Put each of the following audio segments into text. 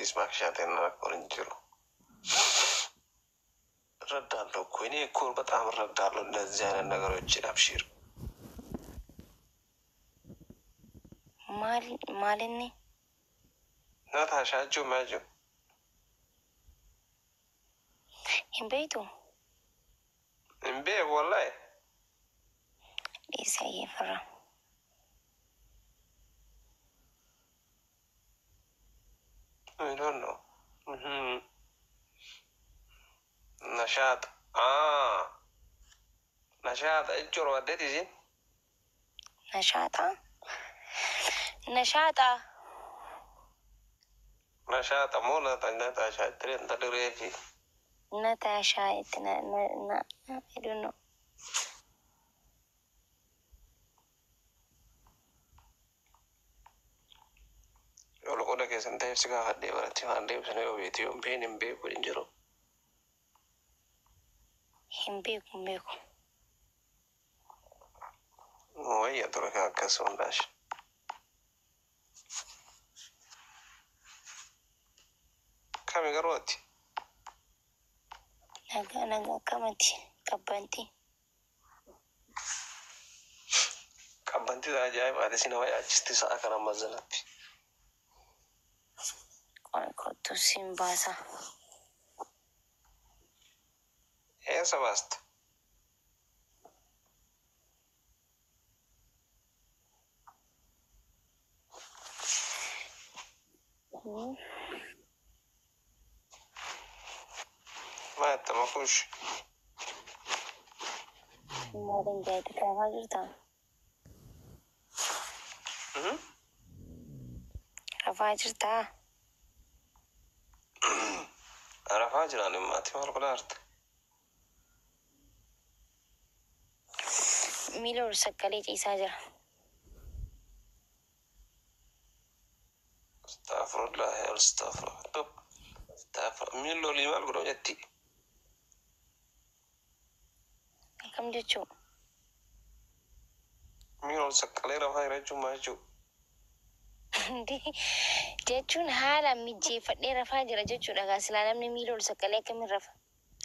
Please maakishaateen rakkoon hin jiru. እረዳለሁ እኮ እኔ እኮ በጣም እረዳለሁ እንደዚህ አይነት ነገሮችን። አብሺር። Maal maalinni? Natasha jechuun maal jechuun? Hin beektu? Hin beeku wallahi. Dhiisi ayyeefarra. I don't know. Nashaata. Ah. Nashaata jechuun barbaaddeeti isiin. Nashaaxaa? Nashaaxaa. Nashaata moo Natasha jettee intalli reefi. Natashaa itti na na na I don't know. Yoo loqoda keessan ta'eef si gaafadhee baratti waan deebisanii yoo beektu yoo hin beekne hin beeku hin jiru. Hin beeku, hin beeku. Wayya ture kan akkas hundaash. Kami garuu ati? Nagaa, nagaa, akkamati? Qabbantii. Qabbantii ajaa'ibaati si nama yaachisti sa'a kana mazalatti. Qoy kottu siin baasa. Eessa baasta? Maal jetta makuush? Maaliin jaayite rafaa jirtaa? Rafaa jirtaa? Rafaa jiraan immaati maal godhaa jirta? Miila ol saqqalee ciisaa jira. Astaghfirullah, astaghfirullah. Astaghfirullah. Miilli olii maal godhamu jetti? Akkam jechuu? Miila ol saqqalee rafaa jira jechuun maal jechuu? Jechuun haala mijeeffadhee rafaa jira jechuudha. Gaa silaa namni miila ol saqqalee akkamiin rafa?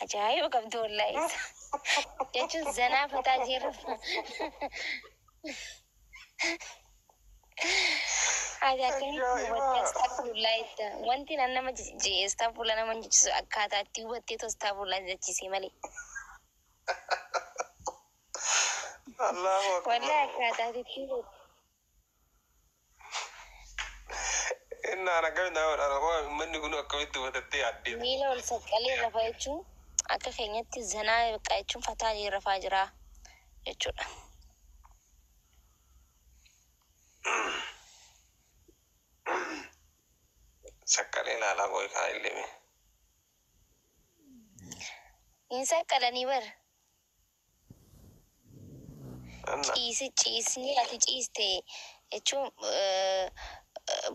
Ajaa'iba qabdu wallaahi. Jechuun zanaa fataa jee rafa. Ati akkamitti hubattee astaghfirullah jetta? Wanti nan nama jee astaghfirullah nama hin jechisu akkaataa itti hubattee astaghfirullah jechisee malee. Allahu akbar. Wallahi akkaataa itti hubatte. Innaan akkamitti nama godha? Uummanni kun akkamitti hubatattee yaaddee? Miila ol saqqalee rafa jechuun akka keenyatti zanaa bakka jechuun fataa jee rafaa jira jechuudha. Saqqalee ilaalaa qoy kaa illime. Hin saqqalanii bar. Anna. Ciisi ciisni ati ciiste jechuun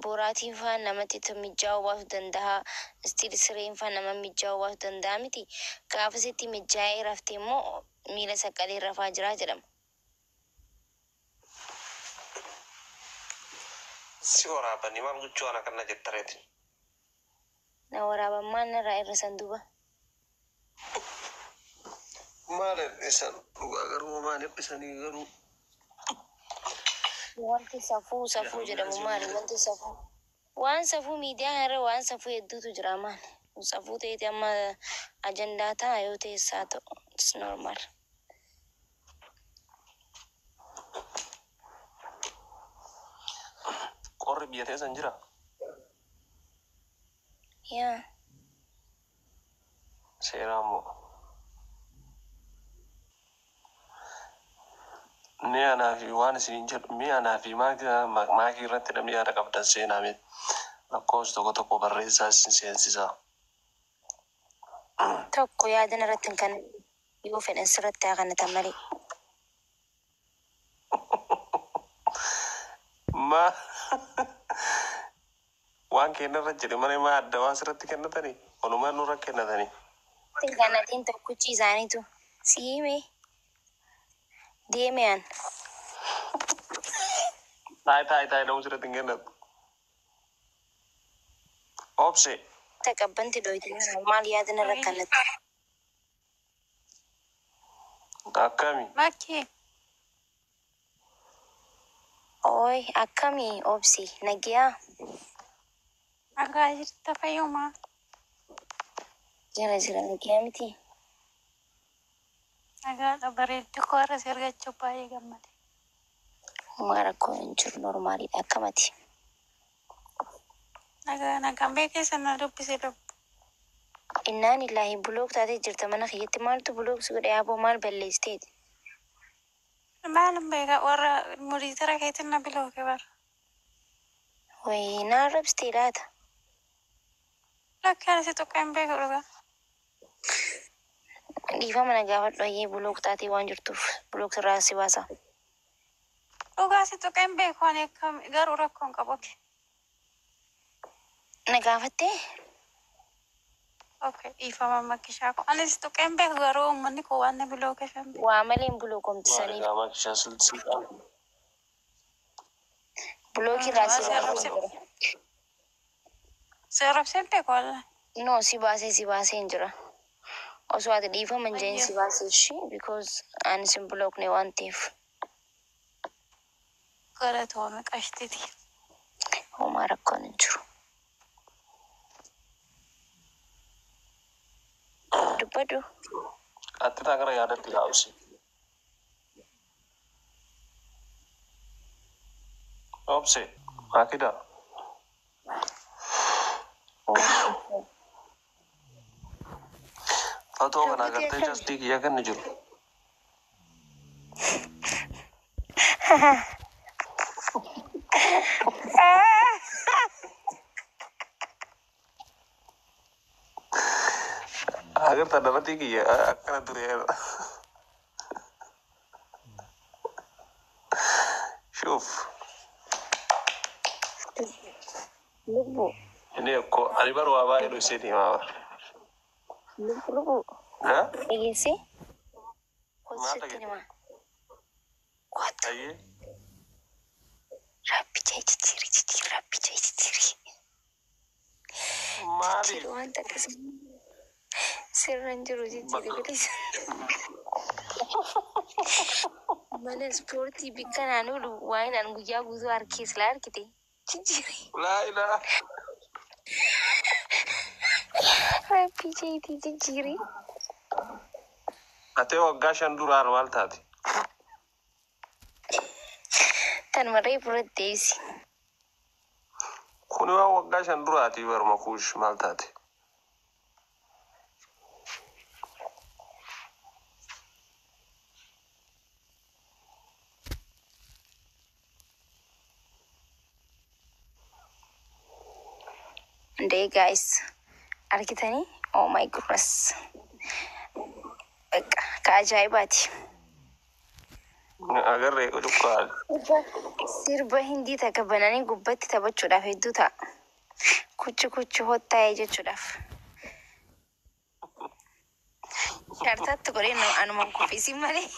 boraatiin faan namatti mijaa'uu baasuu danda'a. Still sireen faan nama mijaa'uu baasuu danda'a miti. Gaafa sitti mijaa'ee rafte immoo miila saqqalee rafaa jira jedhama. Si waraabanii maal gochuu waan akkana jettareeti? Na waraaban maal narraa irra duuba? Maal hir'isan dhugaa garuu maal hir'isanii garuu? Wanti safuu safuu jedhamu maali? Wanti safuu waan safuu miidiyaa irra waan safuu hedduutu jira maali? Safuu ta'eeti amma ajandaa ta'a yoo ta'es haa ta'u, it's normal. Qorri biyya teessan jira? Yaa. Seeraa moo? Mee anaa fi waan isiniin jedhu, mee anaa fi maakii irratti namni yaada qabdan seenaa mee lakkoofsa tokko tokko barreessaa isin seensisaa. Tokko yaadan irratti hin kan yoo fedhan sirratti haa kannatan malee. Ma waan kennarra jedhe malee maa adda waan sirratti kennatanii walumaa nurra kennatanii. Hin kannatiin tokkichi isaaniitu si hime deeme an. Taa'e taa'e taa'e, namni sirratti hin kennatu. Obse. Taqabbanti dhoyte maal yaadina rakkanatti. Akkami? Makki. Ooy, akkami obsi, nagiyaa? Nagaa jirta, fayyumaa? Jira jira, nagiyaa miti. Nagaadha, bareeddu koo, har'a si argachuuf baay'ee gammade. Homaa rakkoo hin jiru, normaaliidha, akkamati. Nagaa nagaan beekee na dubbise lubbu. Innaan illaahi, block taatee jirta mana kiyyatti. Maaltu block si godhe aboo, maal balleessiteeti? Maalum beeka, warra muriitara keetiin na bilooke bara. Wayii, naan rabsitee laata? Lakki, ani si tuqee hin beeku dhugaa. Dhiifama na gaafadhu ayyee, block taatee waan jirtuuf block sirraa si baasa. Dhugaa si tuqee hin beeku ani, akkam garuu rakkoon qabu. Na gaafattee? Okay, dhiifama makkishaa koo. Ani si tuqee hin beeku, garuu uummanni koo waan na bilookeef hin beeku. Waa malee hin Maali bulookomtisaniif. qaamaa kishaa silsiidhaan. Block irraa si Si baasee arrabsee jira. Si arrabsee hin beeku wallahi. No, si baasee hin jira. Osoo ati dhiifama hin jedhin Ayyee. si baasee ishii, because ani sin blockne waan ta'eef. Galatoome qashtiti. Homaa rakkoon hin jiru. Dubbadhu. Ati gara yaadatti kaa'usi. Obse. Akida. Fatoo kana Lubbuutii agartee akkami? Jastii kiyya kenni jiru. Agarta daratii kiyya akkana ture. Shuuf. Lubbu. Inni akkoo ani baru waa baay'ee dhoksee himaa bara. Lubbu lubbu. Ha? Dhageessee? Kootu Maal sitti dhageesse? himaa. Kootu. Ayyee. Rabbi jee jijjiiri jijjiiri, rabbi jee jijjiiri. Jijjiiri Maaliif? Wanta akkasii sirra hin jiru, jijjiiri Bakka. bilisa. Mana ispoortii bikka naan oolu waan an guyyaa guutuu harkee sila harkite. Jijjiiri. Laa ilaa. Rabbi jeetii jijjiiri. Atee waggaa 5 duraan maal taate? Tanuma reefu irratti deebisi. Kuni waan waggaa 5 duraatii baruma kuush maal taate? Ndee guys, argitanii? Oh my goodness. Bakka ka ajaa'ibaati. Agarree cukkaal. Sirba hindii takka bananii gubbatti taphachuudhaaf hedduu ta'a. Kuchi kuchi hottaa'ee jechuudhaaf. Kaartaatti godhee anuma kuffisiin malee.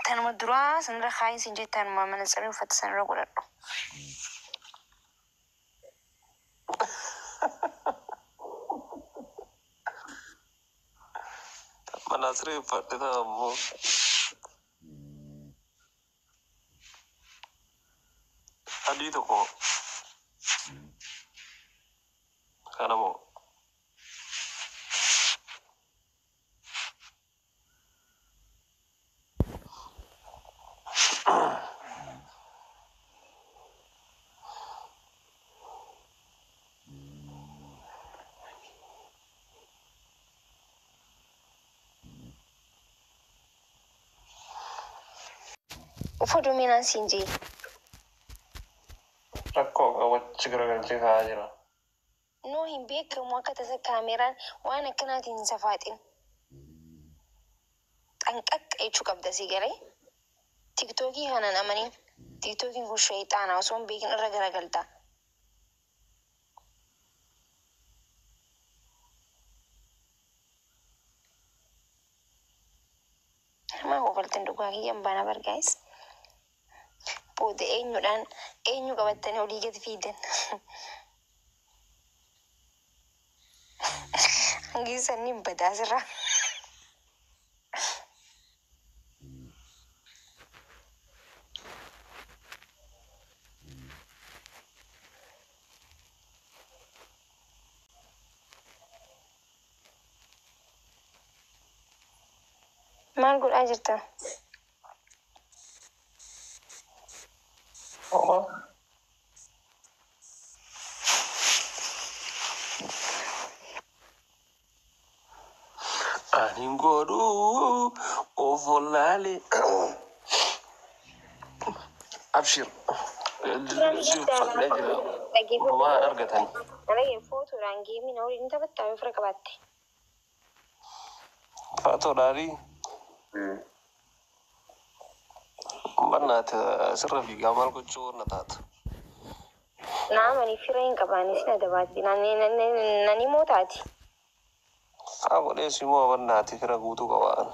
Tanuma duraa sanirra kaayin sin jette, tanuma mana tsirrii uffata sanirra godhadhu. Mana sirrii uffadhe ta'a ammoo. Adii tokko. Kana moo? Uffadhu miinaan siin jee. Rakkoo qabachi garagalchee kaa'aa jira. No, hin beekamu, akka tasa kaameraan waan akkanaatiin hin safaaxin. Xanqaqqa jechuu qabda si galee. Tiktookii kanaan amanin. Tiktookiin kun shayxaana, osoo hin beekin irra garagalta. Maa kofaltan? Dhugaa kiyyan baana bar, guys. Booda eenyudhaan eenyu qabattanii olii gadi fiidan? Hangi sanniin badaa sirraa. Maal godhaa jirta? Homaa. Ani godhu of wallaale. Abshir. Si uffadhee jira. Homaa argatan. Dhagee footoodhaan geemii na waliin taphattaa yoo fira qabaatte. Faatoodhaanii. Bannaati sirra fiigaa maal gochuu na taata. Naamani fira hin qabaanne sin adabaatti. Nani moo taati? Haa godhee simoo, bannaati fira guutuu qabaan.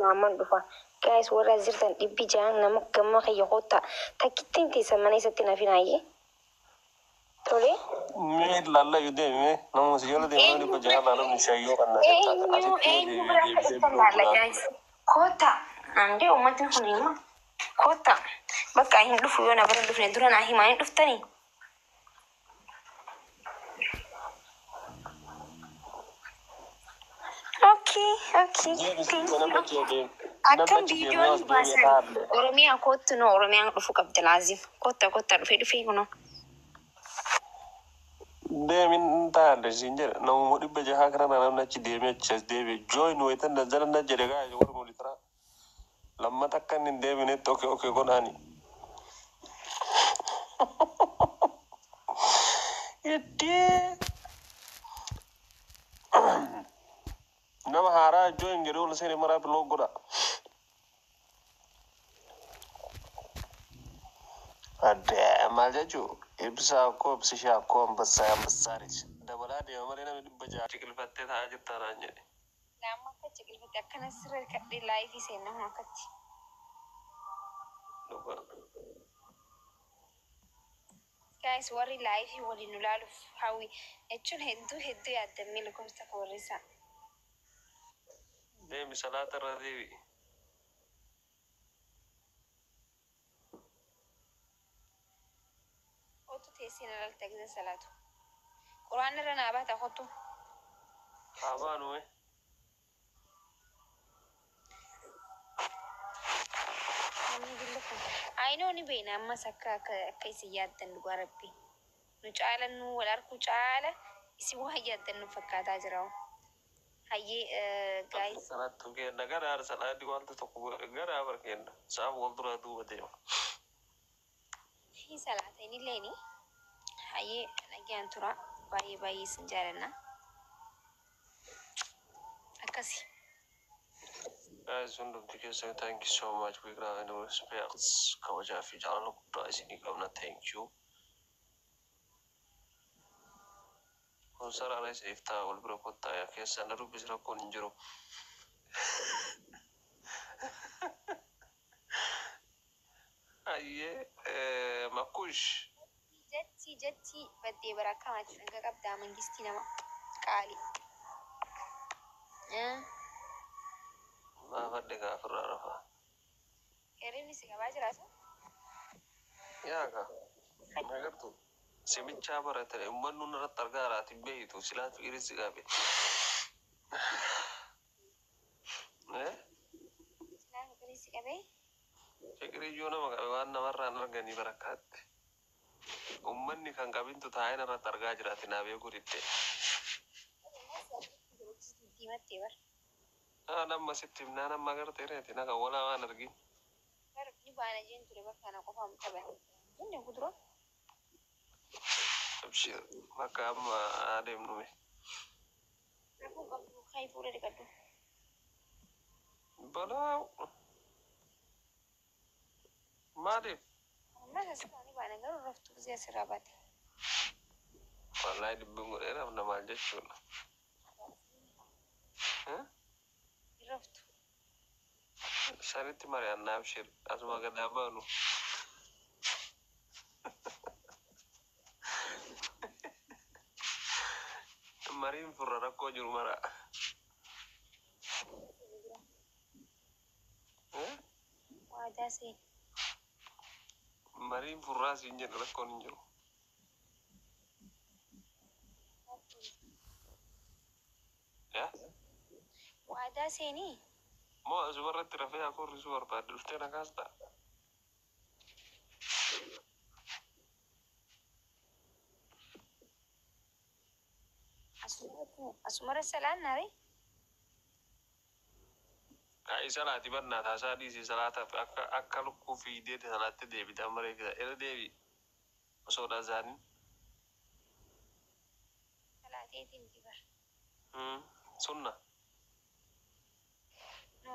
Naaman dhufa. Guys, warra as jirtan 600 nama gamma kiyya koottaa. Takkittiin teessan mana isatti na finaayyee. Tole. Mee laallayyuu deemi, mee nama si jala deemaa 600 laalamni shayyoo kan na Eenyu asitti eenyu bira akka deebisee dhuftan biroo laalla, godhaa. guys. Koottaa. Andee uummatni kun hima. Koottaa. Bakka hin dhufu, yoo na bira hin dhufne dura naa himaa, hin dhuftanii. Okay. Deebisii Thank you. nama achi deemu. Nama Akkam achi deemee viidiyoon as deemee baasan taalle. Oromiyaa kottu, no, Oromiyaan dhufu qabdi laazim. Kotta kotta, dhufee dhufee kunoo. Deemin taalle siin jedhe, namuma 600 kana namni achi deemee achi as deebi'e join wayitan jala na jedhe gaa warri molitaraa lammata akka inni hin deebinetti okay godhaani. Iddee nama haaraa join jedhee ol seene maraa biloo godha. Adde maal jechuu, ibsaa koo, ibsishaa koo, ambassaa ambassaadis dabalaa deema malee namni 600 ciqilfattee taa'aa jirta naan jedhe. Nama akka ciqilfatte akkana sirra kadhee live seenna hun akkatti. Dhugaa. Guys, warri live waliin nu laaluuf hawwi jechuun hedduu hedduu yaaddammee lakkoofsa takka barreessaa. Deemi, salaata irra deebi'i. Kottu, teessee na laalta gisa salaatu. Quraan irra naa baata, kottu. Haa baanu mee. Namni billa kun. Ayinoo ni beena ammas akka isin yaaddan, dhugaa rabbi. Nu caala, nu wal arguu caala isin waa yaaddan nu fakkaataa jira. Hayyee, guys. Salaattu kenna gara salaanni wanta tokko gara bar kenna. Saaf wal duraa duuba deema. Fi salaata inni leeni. Hayyee, nagaan tura. Baay'ee baay'ee isin jaalanna. Akkasi. Guys, hundumti keessan, thank you so much. We love and respect. Kabajaa fi jaalala guddaa isinii qabna. Thank you. Kun sarara isiniif ta'a, wal bira kottaa, yaa keessan na dubbisi, rakkoon hin jiru. Hayyee, Makkush. Jechi jechi baddee bara akkamaatti dhanga qabdaa, mangistii nama qaali. Maafadhe gaafirraa rafaa. Hirribni si qabaa jiraatu? Yaa agartu simichaa barate, uummanni irratti argaa jiraati beeytu silaa fiqirii si qabe. Silaa fiqirii si qabee? Fiqirii iyyuu nama qabe, waan namarraan arganii barakkaatti. Uummanni kan qabintu taa'een irratti argaa jiraati naa beekuu didde. Diimattee bar. Nama sitti himnaa nama agartee reeti naga walaa waan argin. Bar ni baana jeen ture, bar kana qofaan qaban. Jenne kudura. Abshir, bakka amma adeemnume. Rakkoo qabdu, kayi fuula dhiqadhu. Balaa maaliif? Ammas asirraa ni baana garuu raftuu gisee asirraa baate. Wallaahi dubbiin godhee rafna maal jechuudha. Hin raftu. Sanitti mari'annaa abshir asuma gadaa baanu. Mariin furra rakkoo jiru mara. Waadaa seeni. Mariin furraa siin jedhu rakkoon hin jiru. Yaa? Waadaa seenii. Moo asuma irratti rafee haa korrisuu barbaadde dhuftee na kaastaa? Asumara salaannaa ree? Kaa'ii salaati bannaa taasaa dhiisii salaataaf akka akka lukkuu fiigdee salaatti deebite amma reefisa irra deebi osoo dhazaanin. Salaateetiin miti bar. Sunna. No.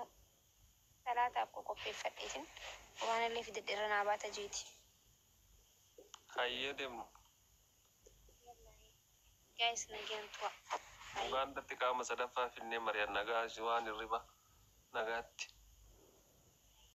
Salaataaf qoqopheeffadheetin quraanallee fidadhe irra naa baata jeeti. Hayyee deemnu. Guys nagaan tu'a. Ugaandatti qaama sadaffaa finnee mari'anna gaasi waan hirriba nagaatti.